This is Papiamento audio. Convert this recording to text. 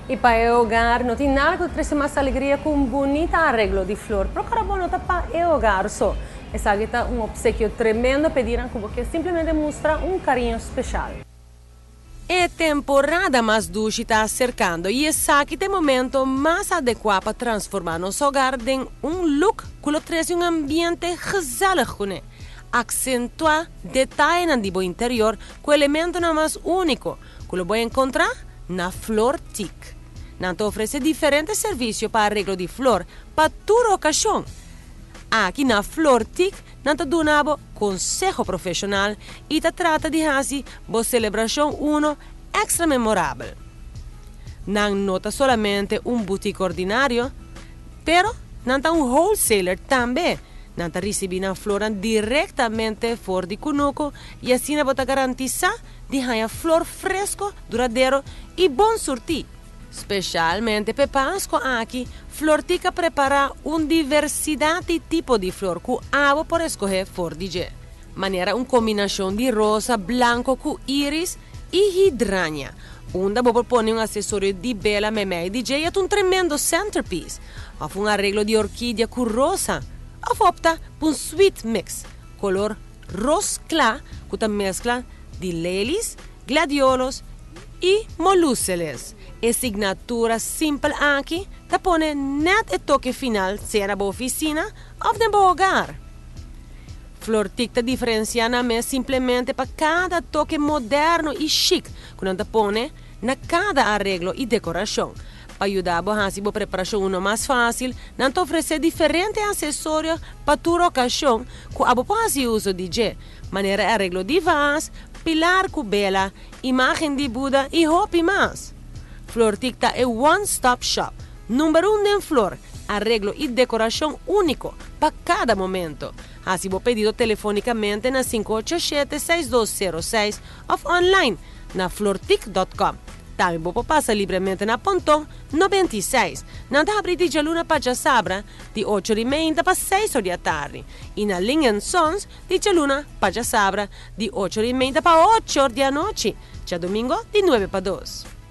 Y pa e hogar no tin nada cu trece mas alegria cu un bunita areglo di flor. Procura bo no ta pa e hogar so. Esaki ta un obsequio tremendo pa esnan cu simplemente mustra un cariño special. E temporada mas dushi ta acercando y esaki ta e momento mas adecua pa transforma nos hogar den un look cu lo trece un ambiente gezellig cu ne. Acentua detaye di bo interior cu elemento mas unico cu lo bo encontra na Flortic. Nan ta ofrece diferente servicio pa areglo di flor pa tur ocasion. Aki na Flortic, nan ta duna conseho profesional y ta trata di haci bo celebracion uno extra memorabel. Nan no ta solamente un boutique ordinario, pero nan ta un wholesaler tambe. Nan ta ricibi nan flor directamente for di cunuco y asina bo ta garantisa di haya flor fresco, duradero y bon surti. Specialmente pa Pasco aki, Flortic a prepara un diversidad di tipo di flor cu abo por scoge for di dje. Manera un combinacion di rosa blanco cu iris y hydrangea. Unda bo por pone un accesorio di bela memey di dje un tremendo centerpiece. Of un areglo di orquidea cu rosa. Of opta pa un sweet mix, color ros cla, cu ta mescla di lelies, gladiolos y moluceles. E signatura simpel aki ta pone net e toque final, sea na oficina of na hogar. Flortic ta diferencia nan mes simplemente pa cada toque moderno y chic cu nan ta pone na cada areglo y decoracion. Pa yuda bo haci e preparacion uno mas facil, nan ta ofrece diferente accesorio pa tur ocasion cu abo por uso di dje. Manera areglo di vaas, pilar cu bela, imagen di Buda y hopi mas. Flortic ta e one-stop shop. Number 1 den flor, areglo y decoracion unico pa cada momento. Haci bo pedido telefonicamente na 587-6206 of online na flortic.com. Tambe bo por pasa libremente na Ponton 96. Nan ta habri di dialuna pa diasabra, di 8 y mei pa 6 or di atardi. Y na Lingen Sons, di dialuna pa diasabra, di 8 y mei pa 8 or di anochi. Diadomingo, di 9 pa 2.